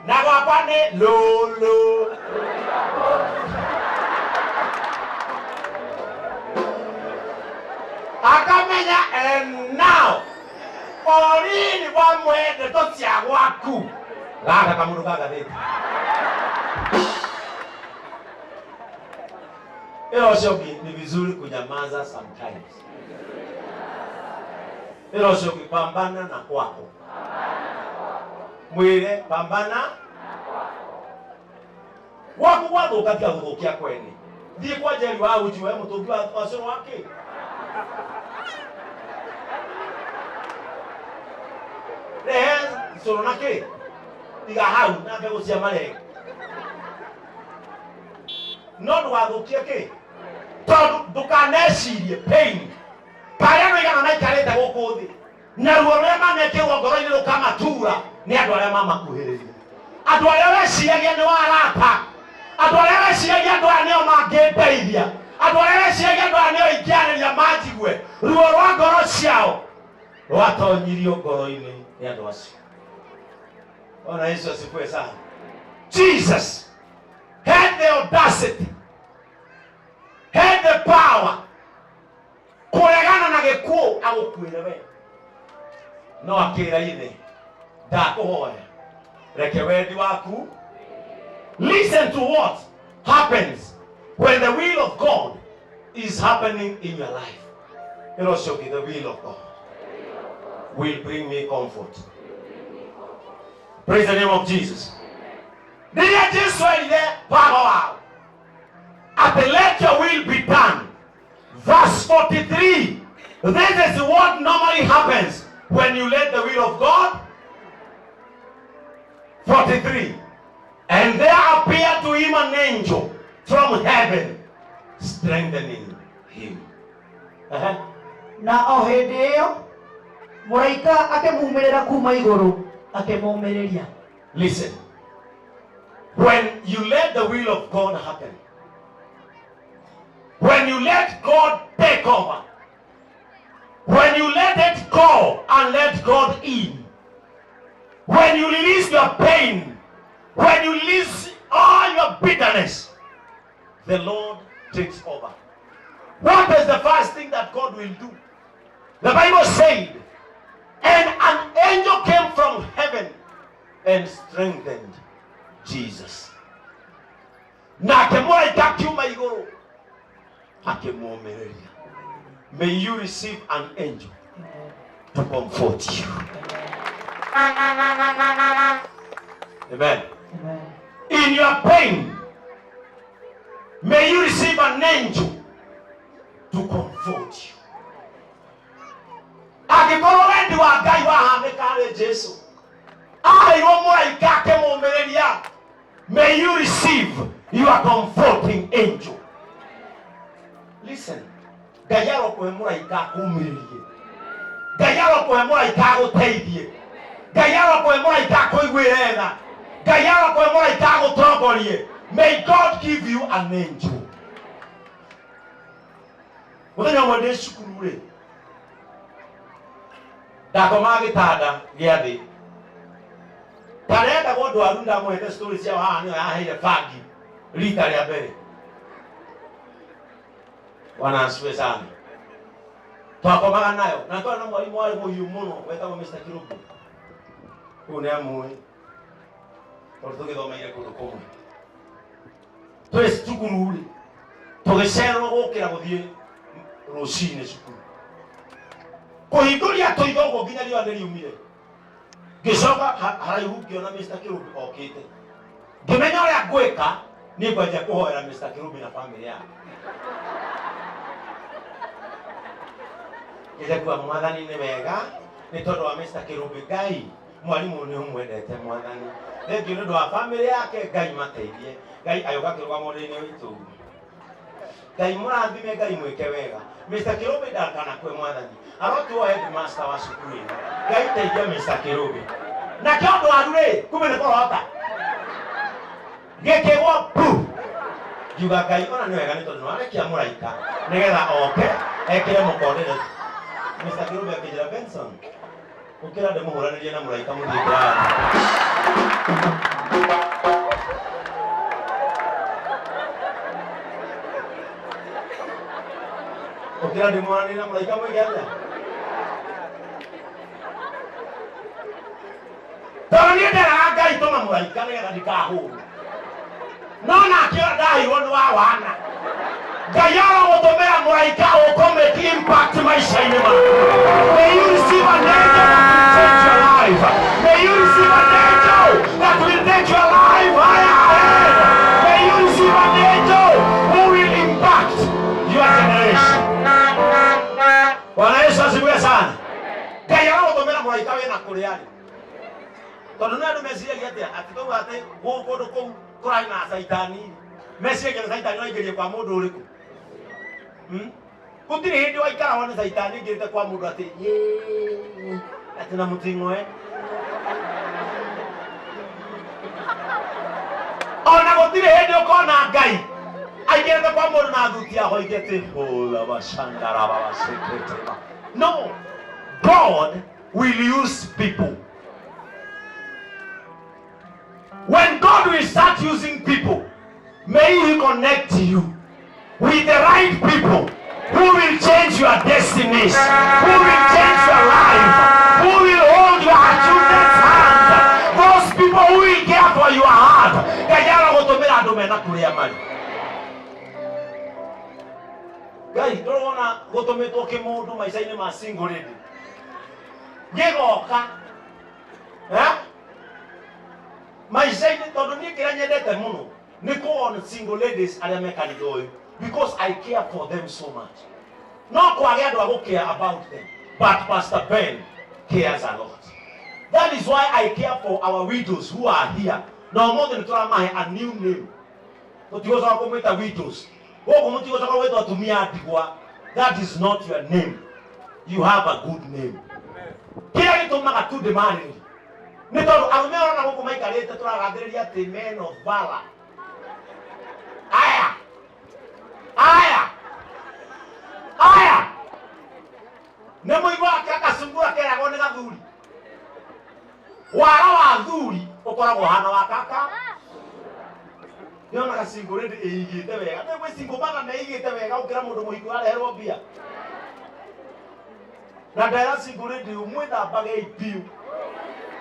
Na gwakwa nĩ lũlũ. Akamenya and now orini wamwe ndeto cia gwaku gaka kamundu ka ngathĩti ĩyo ũcio ũngĩ ni vizuri kunyamaza sometimes. Ĩyo ũcio ũngĩ pambana na kwako mwĩre pambana gwaku gwathũka tiga gũthũkia kwene thiĩ kwa njeri wa uji we mũtũngi wa wa cũrũ wa kĩ rehe cũrũ na kĩ tiga hau na mbegũ cia marenge no ndũgathũkie kĩ tondũ ndũkanecirie pain karĩa andũ aigana maikarĩte gũkũ thĩ na ruo rũrĩa manekĩrwo ngoro-inĩ rũkamatura nĩ andũ arĩa mamakuhĩrĩria andũ arĩa weciragia nĩ warata andũ arĩa weciragia andũ aya nĩo mangĩndeithia andũ arĩa weciragia andũ aya nĩo ingĩarĩria manjigue ruo rwa ngoro ciao rwatonyirio ngoro-inĩ nĩ andũ acio. Bwana Yesu asifiwe sana. Jesus had the audacity, had the power kũregana na gĩkuũ agũkuĩre we no akĩra ithe ndakũhoya reke wendi waku. Listen to what happens when the will of God is happening in your life. Ĩro ũcio ũngĩ, the will of God will bring me comfort. Praise the name of Jesus. Rĩrĩa Jesu erire baba wao atĩ let your will be done. Verse 43. This is what normally happens when you let the will of God. 43. And there appeared to him an angel from heaven, strengthening him. Na o hĩndĩ ĩyo mũraika akĩmumĩrĩra kuma igũrũ akĩmũmĩrĩria. Listen. When you let the will of God happen, when you let God take over, when you let it go and let God in, when you release your pain, when you release all your bitterness, the Lord takes over. What is the first thing that God will do? The Bible said, and an angel came from heaven and strengthened Jesus. Nake mũraika akiuma igũrũ akĩmũũmĩrĩria. May you receive an angel to comfort you. Amen. Amen. In your pain, may you receive an angel to comfort you. Angĩkorwo wendi wa Ngai wahanĩka harĩ Jesu, aheirwo mũraika akĩmũũmĩrĩria. May you receive your comforting angel. Listen, Ngai arokũhe mũraika akũũmĩrĩrie. Ngai arokũhe mũraika agũteithie. Ngai arokũhe mũraika akũiguĩre tha. Ngai arokũhe mũraika agũtongorie. May God give you an angel. Mũthenya ũmwe ndĩ cukuru rĩ, ndakomaga gĩtanda gĩa thĩ karendagwo ndwaru ndamũhete story ciao haha nĩyo yaheire bangi rita rĩa mbere. Bwana asifiwe sana. Twakomaga nayo na twarĩ na mwarimũ warĩ mũhiũ mũno wetagwo Mr. Kirubu kũu nĩ amũĩ tondũ tũgĩthomeire kũndũ kũmwe twĩ cukuru rĩ tũgĩcererwo gũkĩra gũthiĩ rũcinĩ cukuru kũhingũria tũitho ũguo nginya riũa nĩ riumire ngĩcoka haraihu ngĩona Mr. Kirubi okĩte ngĩmenya ũrĩa ngwĩka niĩ ngwanjia kũhoera Mr. Kirubi na famĩlĩ yake ngĩja kuga mwathani nĩ wega nĩ tondũ wa Mr. Kirubi Ngai mwarimũ nĩ ũmwendete mwathani thengiũ nĩ ũndũ wa famĩlĩ yake Ngai mateithie Ngai agĩũka akĩrũgama ũrĩrĩ-inĩ witũ Ngai mũrathime Ngai mwĩke wega Mr. Kirubi ndakanakue mwathani arotuo headmaster wa cukuru ĩno Ngai teithia Mr. Kirubi nakĩo ndwaru rĩ kumbe nĩ kũrota gĩkĩgwo pu ngiuga Ngai ona nĩ wega nĩ tondũ nĩwarekia mũraika nĩgetha oke ekĩre mũkondere Mr. Kirubi akĩnjĩra Benson ũkĩra ndĩmũhũranĩrie na mũraika mũthiĩ kĩrathi. Njĩra ndĩmwaranĩrie na mũraika mwĩke atĩa? Tondũ niĩ nderaga Ngai tũma mũraika nĩgetha ndikahũrwo. No nake ona ndahĩirwo nĩ wa wana. Ngai arogũtũmĩra mũraika ũkũ make impact maica-inĩ maku. May you receive an angel that will change your life. May you receive an angel that will take your life higher ahead. May you receive an angel who will impact your generation. Bwana Yesu asifiwe sana. Ngai arogũtũmĩra mũraika wĩna kũrĩa arĩ. Tondũ nĩ andũ meciragia atĩa atĩ tauga atĩ kũndũ kũu kũrarĩ na caitani meciragia nĩ caitani waingĩrie kwa mũndũ ũrĩkũ. Gũtirĩ hĩndĩ waikara wone caitani aingĩrĩte kwa mũndũ atĩ "Yee, atĩ na mũting'oe." Ona gũtirĩ hĩndĩ ũkona Ngai aingĩrĩte kwa mũndũ na thuti ya hoiti atĩ hũra bacangara babaseketeba. No, God will use people. When God will start using people, may He connect you with the right people who will change your destinies, who will change your life, who will hold your children's hand, those people who will care for your heart. Ngai arogũtũmĩra andũ mena kũrĩa marĩ. Ngai ndũrona gũtũmĩtwo kĩmũndũ maica-inĩ ma single lady gĩgoka, eh? Maica-inĩ tondũ niĩ kĩrĩa nyendete mũno nĩ kũon single ladies arĩa me kanitha ũyũ because I care for them so much. No kwage andũ a gũ care about them, but Pastor Ben cares a lot. That is why I care for our widows who are here. Na ũmũthĩ nĩ tũramahe a new name. Tũtigũcoka kũmwĩta widows gũkũ, mũtigũcoka gwĩtwo atumia a ndigwa. That is not your name. You have a good name. Kĩrĩa gĩtũmaga tu ndĩmarĩrie nĩ tondũ arũme orona gũkũ maikarĩte tũragathĩrĩria atĩ men of valor aya aya aya nĩ mũigua gacungura keragwo nĩ gathuri. Wara wa thuri ũkoragwo hana wa kaka nĩonaga single lady ĩigĩte wega nĩ gwĩ single mother meigĩte wega gũkĩra mũndũ mũhiku areherwo mbia na ndera. Single lady mwĩthambagei biũ,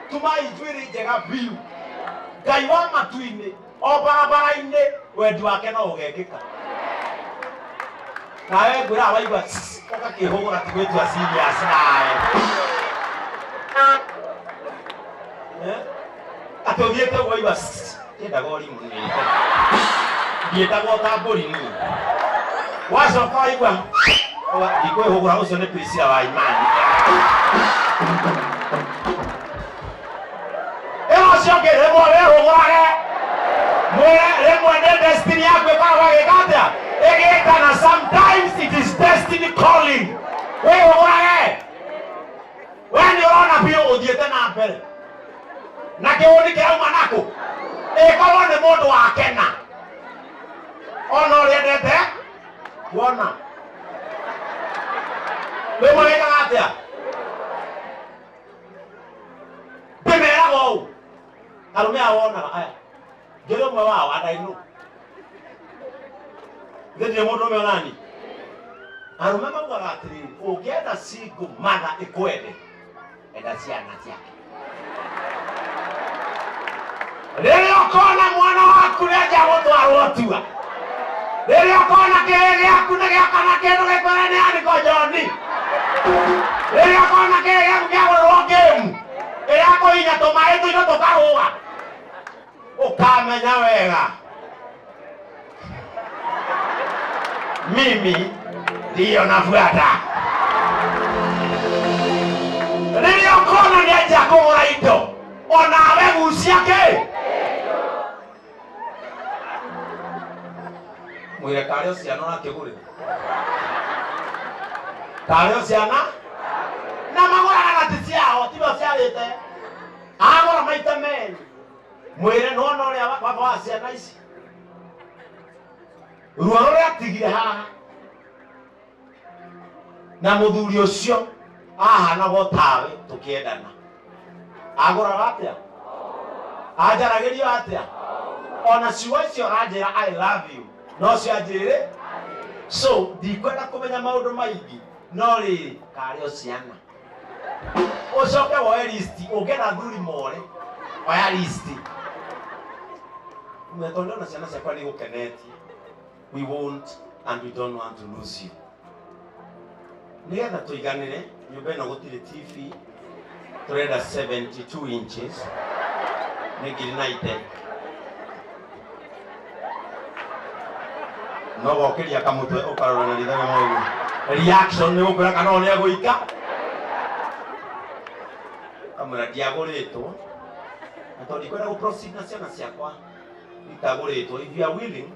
tumai njuĩrĩ njega biũ. Ngai wa matu-inĩ o barabara-inĩ wendi wake no ũgekĩka. Nawe ngwĩra waigua ũgakĩhũgũra ti gwĩtua serious nawe. Eh? Atĩ ũthiĩte ũguo waigua kĩendaga ũrimũ nĩ ndiĩtagwo ta mbũri niĩ. Wacoka waigua ndikwĩhũgũra, ũcio nĩ Priscilla wa imani ĩno. Ũcio ũngĩ rĩmwe wĩhũgũrage mwĩre rĩmwe nĩ destiny yaku ĩkoragwo ĩgĩka atĩa ĩgĩtana. Sometimes it is destiny calling. Wĩhũgũrage we nĩ ũrona biũ ũthiĩte na mbere na kĩũni kĩrauma nakũ ĩkorwo nĩ mũndũ wakena ona ũrĩa endete kuona rĩmwe wĩkaga atĩa. Ndĩmeraga ũũ arũme aya wonaga aya ngĩrĩ ũmwe wao and I know ithe ndirĩ mũndũ ũmwe onani. Arũme maugaga atĩrĩrĩ, ũngĩenda single mother ĩkwende, enda ciana ciake. Rĩrĩa ũkona mwana waku nĩanjia gũtwarwo tua, rĩrĩa ũkona kĩhĩ gĩaku nĩ gĩakana kĩndũ gĩkwĩre nĩ andĩko Njoni, rĩrĩa ũkona kĩhĩ gĩaku kĩagũrĩrwo ngĩmu ĩrĩa kũhinya tũmaĩ tũindo tũkarũga, ũkamenya wega mimi ndiyo nafuata. Rĩrĩa ũkona nĩanjia kũgũra indo onawe gucia kĩ mwĩre karĩ o ciana ũrakĩgũrĩra karĩ o ciana na magũraga na ti ciao tiwe ũciarĩte agũra maita merĩ. Mwĩre nĩwona ũrĩa baba wa ciana ici ruo rũrĩa atigire haha na mũthuri ũcio ahanagwo tawe tũkĩendana agũraga atĩa anjaragĩrio atĩa ona ciugo icio ũranjĩra "I love you" no cianjĩrĩ. So ndikwenda kũmenya maũndũ maingĩ, no rĩrĩ karĩ o ciana. Ũcoke woe list, ũngĩenda athuri more, oya list. Na tondũ ndona ciana ciakwa nĩ igũkenetie. We won't and we don't want to lose you. Nĩgetha tũiganĩre, nyũmba ĩno gũtirĩ TV, tũrenda 72 inches, nĩ ngiri 90. No gokĩria kamũtwe ũkarora na ritho rĩmwe ũguo. Reaction nĩ gũkwĩra kana o nĩ egũika. Kamwĩra ndiagũrĩtwo. Na tondũ ndikwenda gũ proceed na ciana ciakwa itagũrĩtwo. If you are willing,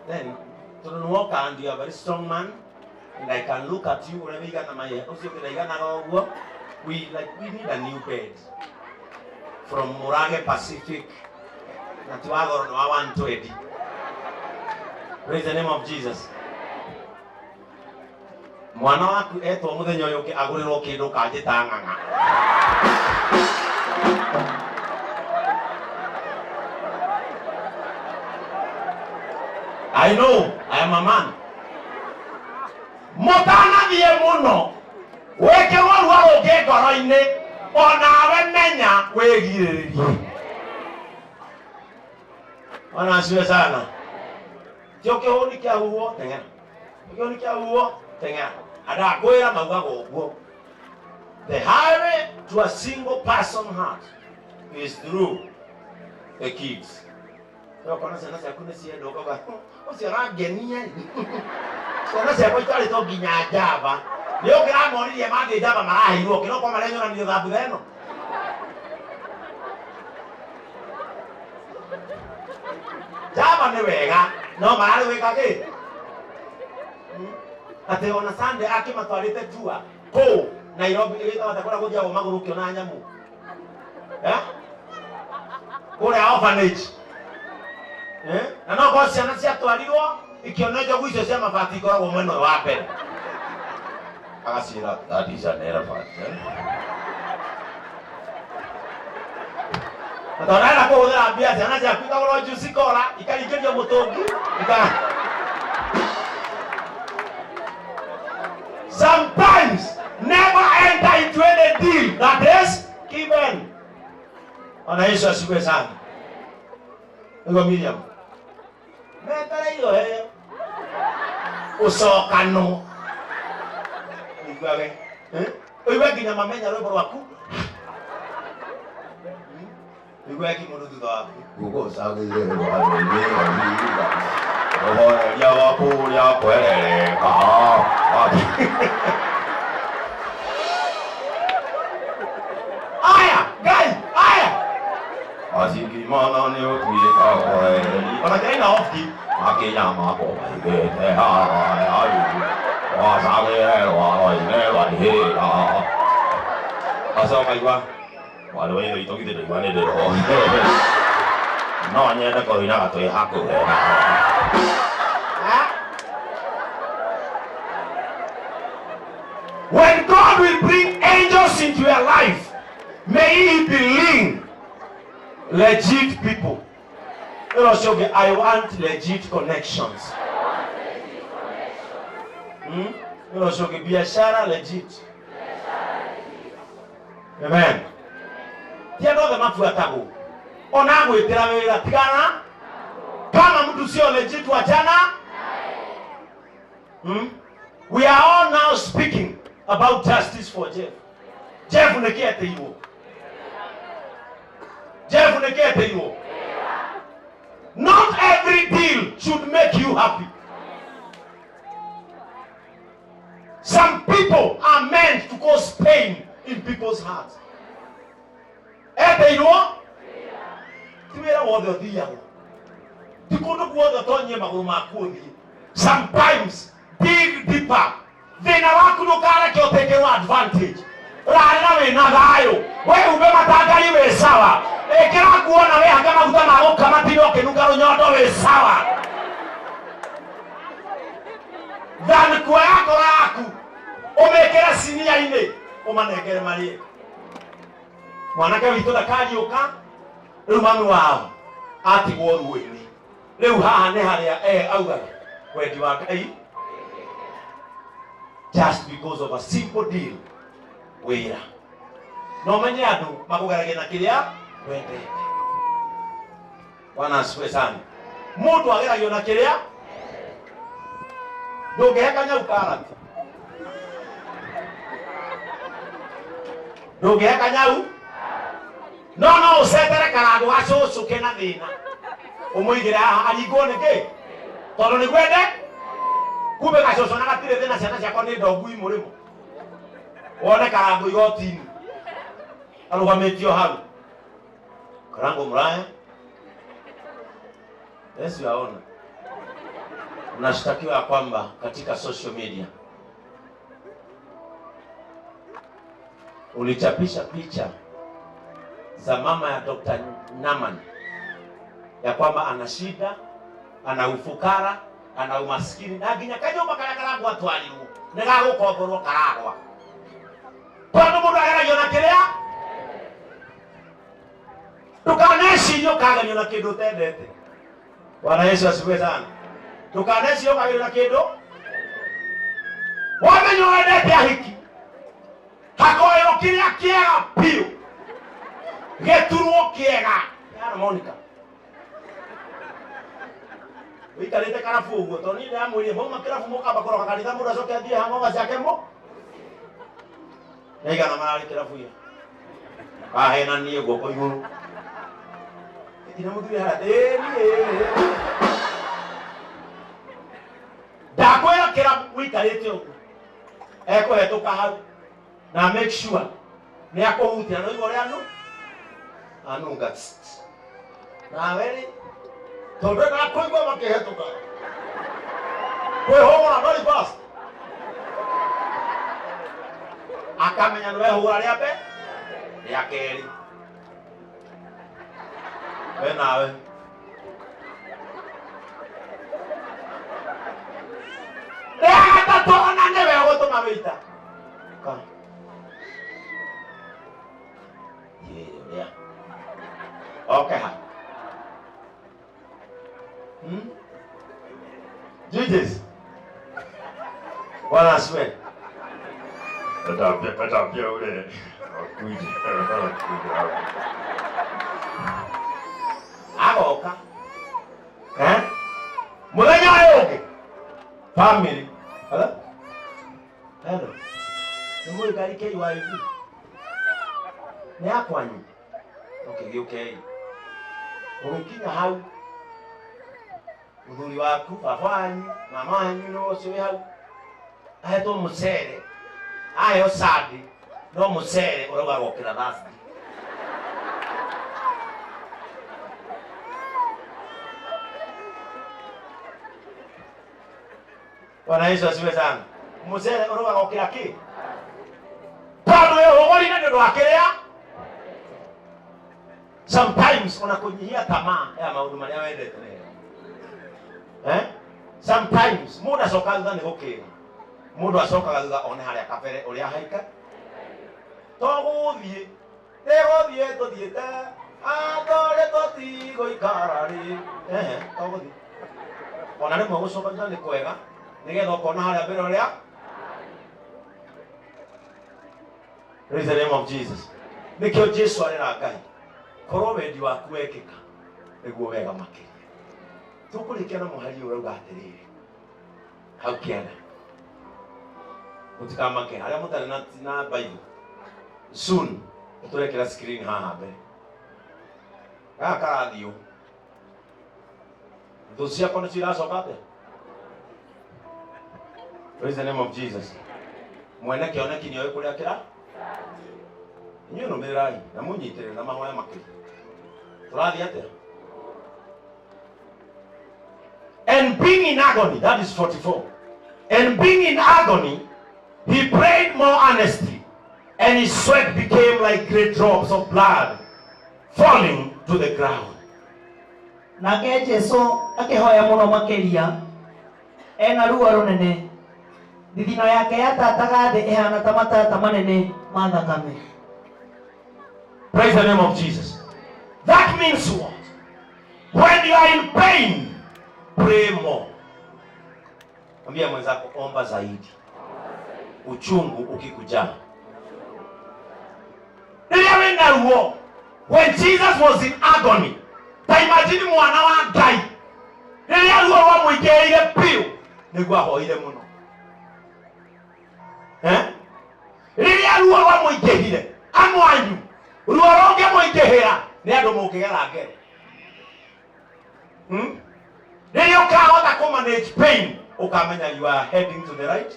then tondũ nĩ woka and you are a very strong man and I can look at you ũrĩa wĩigana maĩ ũcio ũngĩ ndaiganaga ũguo. We like we need a new bed from Murage Pacific na ti wa goro nĩ wa 120. Praise the name of Jesus. Mwana waku etwo muthenya ũyũ ũngĩ agũrĩrwo kĩndũ kanjĩta ng'ang'a. I know I am a man. Mũtanathiĩ mũno wĩkĩrwo ruo rũngĩ ngoro-inĩ, onawe menya wĩgirĩrĩrie. Bwana asifiwe sana. Tio kĩhũni kĩahuhwo teng'era, kĩhũni kĩahuhwo teng'era. Andũ akwĩra maugaga ũguo. The highway to a single person heart is through the kids. We ũkona ciana ciaku nĩ ciendwo ũkauga, ũcio arangenia ĩ." Ciana ciakwa itwarĩtwo nginya Java. Nĩ ũngĩramonirie mathiĩ Java maraheirwo kĩ, no korwo marenyũranirio thambutha ĩno. Java nĩ wega, no mararĩ gwĩka kĩ? Atĩ ona Sunday akĩmatwarĩte tour kũu Nairobi ĩgĩtagwo atĩa kũrĩa gũthiagwo magũrũ ũkĩona nyamũ? Eh? Kũrĩa orphanage. Eh? Na no korwo ciana ciatwarirwo ikĩona njogu icio cia mabati ikoragwo mwena ũyũ wa mbere. Agaciĩra that is an elephant. Eh? Na tondũ arenda kũhũthĩra mbia ciana ciaku ikagũrwo juice cola ikaringĩrio mũtũngi ika. Sometimes never enter into any deal that is given. Bwana Yesu asifiwe sana. Nĩguo Miriam. Metereirwo heo. Ũcokano. Ũiguage. Eh? Ũigue nginya mamenya rwĩmbo rwaku. Ũigue kĩmũndũ thutha waku. Gũgocagĩre rwaro-inĩ rwa ihiga, rũhoreria wa kũrĩa kwerereka. Aya, Ngai, aya. Acingimana nĩ ũtuĩka kweri. Ona kĩraina off key. Makinya makwa maigĩte haraya Gũgocagĩre rwaro-inĩ rwa ihiga. Acoka igua. Mwarĩ wa ithe witũ githĩ ndũigua nĩ ndĩrohe. No nyende kũinaga twĩ hakuhĩ nawe. When God will bring angels into your life, may he bring legit people. Ĩno ũcio ũngĩ, I want legit connections. Ĩno ũcio ũngĩ, biashara legit. Amen. Ti andũ othe mabuatagwo. Ona agwĩtĩra wĩra tigana. Kama mtu sio legit wachana. We are all now speaking about justice for Jeff. Jeff nĩ kĩetĩirwo. Jeff nĩ kĩetĩirwo. Not every deal should make you happy. Some people are meant to cause pain in people's hearts. Etĩirwo ti wĩra wothe ũthiagwo, ti kũndũ guothe ũtonyie magũrũ maku ũthiĩ. Sometimes dig deeper. Thĩna waku ndũkareke ũtĩkĩrwo advantage. Rarĩra wĩna thayũ, wĩhumbe matangari wĩ sawa, ĩkĩra nguo na wĩhake maguta ma gũkama tinda ũkĩnunga rũnyondo wĩ sawa. Than kuoya ngoro yaku ũmĩkĩre sinia-inĩ ũmanengere marĩe. Mwanake witũ ndakariũka, rĩu mami wao atigwo ruo-inĩ. Rĩu haha nĩ harĩa augaga. Wendi wa Ngai just because of a simple deal wĩra. No menye andũ makũgeragia na kĩrĩa wendete. Bwana asifiwe sana. Mũndũ ageragio na kĩrĩa ndũngĩhe kanyau karati, ndũngĩhe kanyau, no no ũcetere karango ga cũcũ kena thĩna ũmũigĩre haha aringwo nĩ kĩ tondũ nĩguo ende kumbe gacũcũ na gatirĩ thĩna. Ciana ciakwa nĩ ndongu imũrĩmo wone karango igoti-inĩ arũgamĩtio hau. Karango mraya, Yesu aona unashtakiwa ya kwamba katika social media ulichapisha picha za mama ya Dr. Naman ya kwamba ana shida, ana ufukara, ana umaskini na nginya kanyũmba karĩa karagwo atwarirwo nĩ gagũkomborwo karagwa tondũ mũndũ ageragio na kĩrĩa. Ndũkanecirie ũkagerio na kĩndũ ũtendete. Bwana Yesu asifiwe sana. Ndũkanecirie ũkagerio na kĩndũ wamenya wendete. Ahiki hakoywo kĩrĩa kĩega biũ, gĩturwo kĩega. Yana Monica wikarĩte karabu ũguo tondũ niĩ ndĩramwĩrire mauma kĩrabu mũkamba kũroka kanitha mũndũ acoke athiĩ hangover ciake mũ nĩaigana mararĩ kĩrabu ira kahenanie guoko igũrũ nginya mũthuri harĩa ĩĩ niĩ ndakwĩra kĩrabu wikarĩte ũguo ekũhetũka hau na make sure nĩ akũhutia no igua ũrĩa anu anunga tss. Nawe rĩ tondũ ndakũigua makĩhetũka kwĩhũgũra very fast akamenya nĩ wehũgũra rĩa mbere rĩa kerĩ we nawe rĩa gatatũ ona nĩwe ũgũtũma wĩita ka Yeye ũrĩa oke ha. Jesus. Bwana asifiwe. Ataambia ule akuje akuje hapo. Agoka eh muthenya ũyũ ũngĩ family. Hello, hello, nĩ mũĩ ngari KYV nĩ yakwanyu? Okay, gĩũkei. Ũgĩkinya hau mũthuri waku, baba wanyu, mama wanyu nĩ ũcio wĩ hau ahetwo mũcere, aheo sandi no mũcere ũrauga gokĩra Thursday. Bwana Yesu asifiwe sana. Mũcere ũrauga gokĩra kĩ tondũ wĩhũgũrire nĩ ũndũ wa kĩrĩa. Sometimes ona kũnyihia tamaa ya maũndũ marĩa wendete nĩ wega. Eh? Sometimes mũndũ acokaga thutha nĩ gũkĩra, mũndũ acokaga thutha one harĩa kabere ũrĩa haika to gũthiĩ nĩgũthiĩ tũthiĩte atũrĩ tũtigũikara rĩ ehe to gũthiĩ ona rĩmwe gũcoka thutha nĩ kwega nĩgetha ũkona harĩa mbere ũrĩa. Praise the name of Jesus. Nĩkĩo Jesu arera Ngai korwo wendi waku wekĩka nĩguo wega makĩria. Tũkũrĩkia na mũhari ũyũ ũrauga atĩrĩrĩ hau kĩanda, mũtikamake arĩa mũtarĩ na Bible, soon nĩtũrekĩra screen haha mbere. Gaka karathiĩ ũũ, thũ ciakwa nĩcio iracoka atĩa. Praise the name of Jesus. Mwene kĩoneki nĩoĩ kũrĩa kĩra. Inyuĩ nũmĩrĩrai na mũnyitĩrĩre na mahoya makĩria. Tũrathiĩ atĩa? And being in agony, that is 44, and being in agony he prayed more earnestly, and his sweat became like great drops of blood falling to the ground. Nake Jesu akĩhoya mũno makĩria ena ruo rũnene, thithino yake yatataga thĩ ĩhana ta matata manene ma thakame. Praise the name of Jesus. That means what? When you are in pain, pray more. Ambia mwenzako, omba zaidi uchungu ukikujaa. Rĩrĩa wĩna ruo, when Jesus was in agony, ta imagine mwana wa Ngai rĩrĩa ruo rwamũingĩrĩire biũ nĩguo ahoire mũno. Eh? Rĩrĩa ruo rwamũingĩhire, amwanyu ruo rũngĩmũingĩhĩra nĩ andũ mũngĩgera ngero. Hmm? Rĩrĩa ũkahota kũ manage pain, ũkamenya you are heading to the right.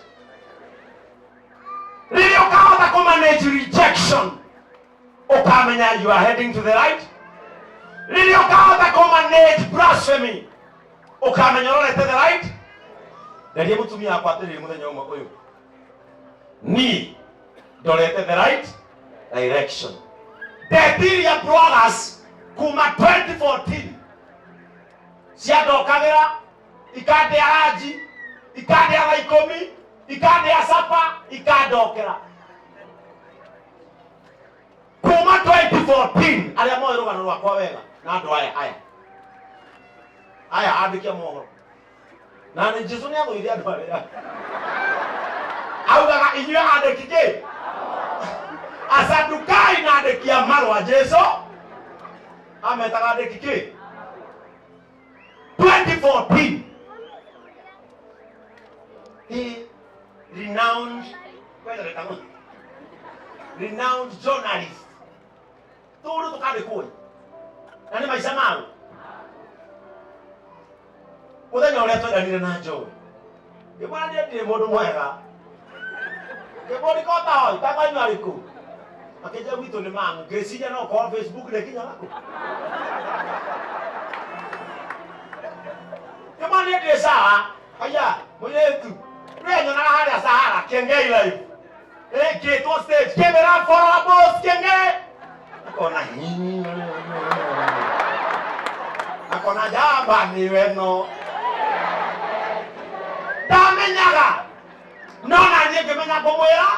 Rĩrĩa ũkahota kũ manage rejection, ũkamenya you are heading to the right. Rĩrĩa ũkahota kũ manage blasphemy, ũkamenya ũrorete the right. Nderie mũtumia wakwa atĩrĩrĩ mũthenya ũmwe ũyũ, niĩ ndorete the right direction. Ndetiria bloggers kuma 2014 ciandokagĩra ikandĩa ranji, ikandĩa thaa 10, ikandĩa sapa, ikandokera kuma 2014. Arĩa moĩ rũgano rwakwa wega na andũ aya aya aya andĩki a mohoro na nĩ Jesu nĩ athũire andũ arĩa augaga inyuĩ andĩki kĩ asadukai na andĩki a marũa. Jesu ametaga andĩki kĩ. 2014 he renowned, kwenda gĩtagwo renowned journalist, tũrũ tũkandĩkwo na nĩ maica mau. Mũthenya ũrĩa twendanire na Joy, ngĩmwĩra niĩ ndirĩ mũndũ mwega. Ngĩmũria kota hoi kakwanyu arĩkũ, akĩnjĩra gwitũ nĩ Mang'u. Ngĩciria no korwo Facebook nĩkinyaga kũ. Ngĩmwĩra niĩ ndirĩ sawa. Aya mũirĩtu rĩrĩa nyonaga harĩa Sahara Kĩengei live, ngĩtwo stage kĩmĩra follow boss Kĩengei, akona akona njamba nĩwe, no ndamenyaga no na niĩ ngĩmenya ngũmwĩra,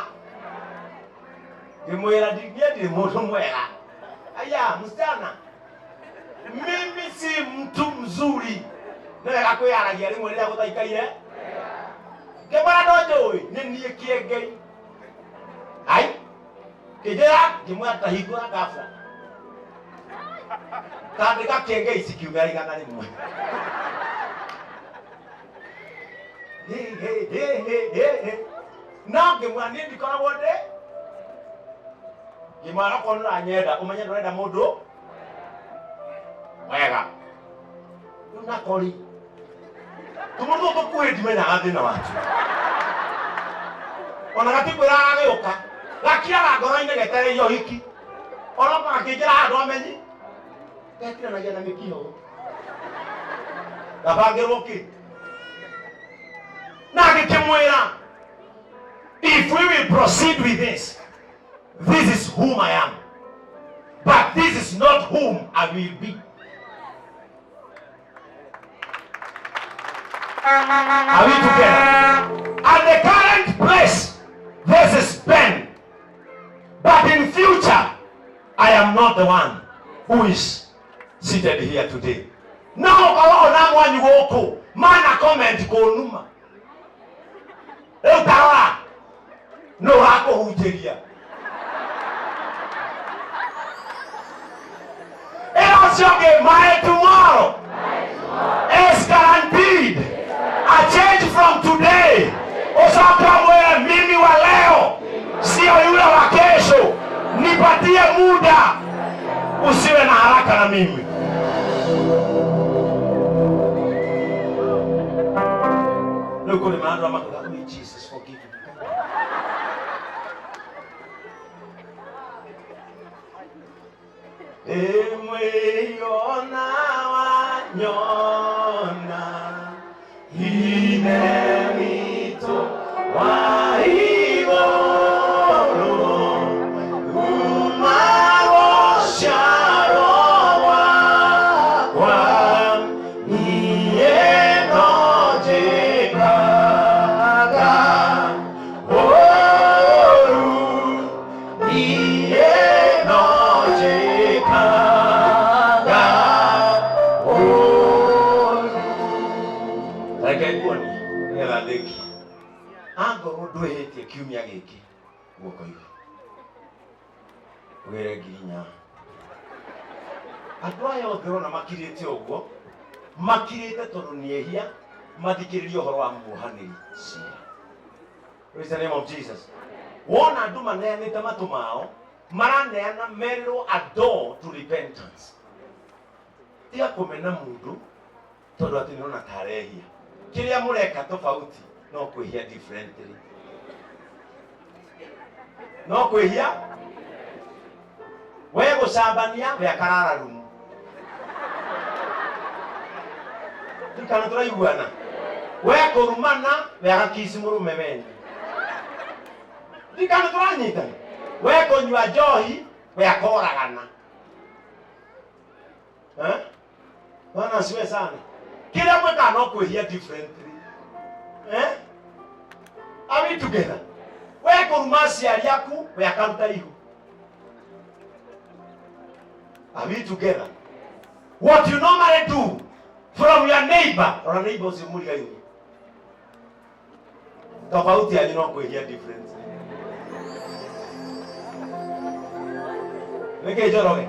ngĩmwĩra niĩ ndirĩ mũndũ mwega. Aya msichana, mimi si mtu mzuri. Nĩ wega kwĩyaragia rĩmwe rĩrĩa gũtaikaire. Ngĩmwĩra no njũĩ nĩ niĩ Kĩengei. Ai kĩnjĩra, ngĩmwĩra tahingũra ghafla kandĩka Kĩengei cikiumĩra 100. Hey, hey, hey, hey, hey, hey. No ngĩmwĩra niĩ ndikoragwo ndĩ, ngĩmwĩra okorwo nĩ ũranyenda ũmenye ndũrenda mũndũ wega. Rĩu nakori tũmũndũ tũtũ tũkuhĩ ndimenyaga thĩna watuo, ona gatikwĩraga gagĩũka gakiraga ngoro-inĩ getereire ũhiki, ona gakĩingĩra handũ amenyi getiranagia na mĩkiho gabangĩrwo kĩ. Na ngĩkĩmwĩra, if we will proceed with this, this is whom I am, but this is not whom I will be. Are we together? At the current place, this is Ben, but in future I am not the one who is seated here today. No ũkorwo ona mwanyu gũkũ mana comment kũnuma rĩu, tarora nũ ũrakũhunjĩria ĩra ũcio ũngĩ, my tomorrow is guaranteed a change from today. Ũcoke mwĩre, mimi wa leo sio yule wa kesho, nipatie muda, usiwe na haraka na mimi. Rĩu kũrĩ maandũ makuga, "Oh, Jesus, forgive me." Ĩmwĩona wanyona Ithe witũ wa igũrũ, kuma gũciarwo gwakwa niĩ no njĩkaga ũũru, niĩ no njĩkaga ũũru. Reke nguonie. Ndwĩhĩtie kiumia gĩkĩ guoko igũrũ. Wĩre nginya. Andũ aya othe ũrona makirĩte ũguo, makirĩte tondũ nĩ ehia, mathikĩrĩrie ũhoro wa muohanĩri ciira. Praise the name of Jesus. Wona andũ maneanĩte matũ mao, maraneana merĩrwo a door to repentance. Tiga kũmena mũndũ tondũ atĩ nĩũrona ta arehia. Kĩrĩa mũreka tofauti no kwĩhia differently. No kwĩhia we gũcambania we akarara rumu. Kana tũraiguana? We kũrumana we agakici mũrũme wene. Kana tũranyitana? We kũnyua njohi we akoragana. Eh? Bwana asiwe sana. Kila mweka no kwĩhia differently. Eh? Are we together? We kũruma aciari aku, we akaruta ihu. Are we together? What you normally do from your neighbor, or a neighbor ũcio mũrigaine. Tofauti yanyu no kwĩhia differently. Nĩkĩ Njoroge?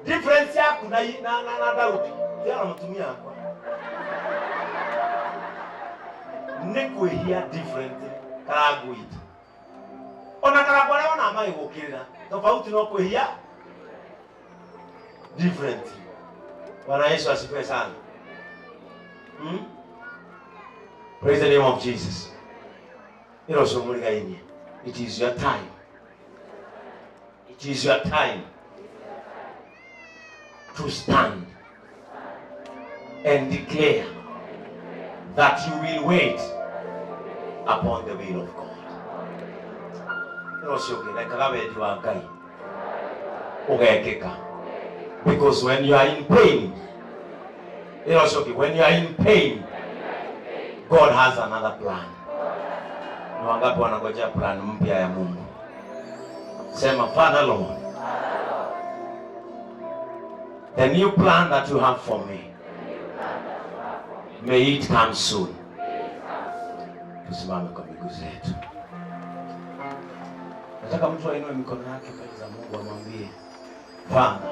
Difference yaku na na na, na Daudi tiara mũtumia wakwa nĩ kwĩhia different karangu itũ ona karangu arĩa ona magĩgũkĩrĩra tofauti no kwĩhia different. Bwana Yesu asifiwe sana. Praise the name of Jesus. Ĩro ũcio mũrigainie. It is your time. It is your time to stand and declare that you will wait upon the will of God. Ĩro ũcio ũngĩ, rekaga wendi wa Ngai ũgekĩka. Because when you are in pain, ĩro ũcio ũngĩ, when you are in pain, God has another plan. Ni wangapi wanangojea plan mpya ya Mungu? Sema, Father Lord, the new plan that you have for me, may it come soon. Tusimame kwa miguu zetu. Nataka mtu ainue mikono yake mbele za Mungu amwambie, Father,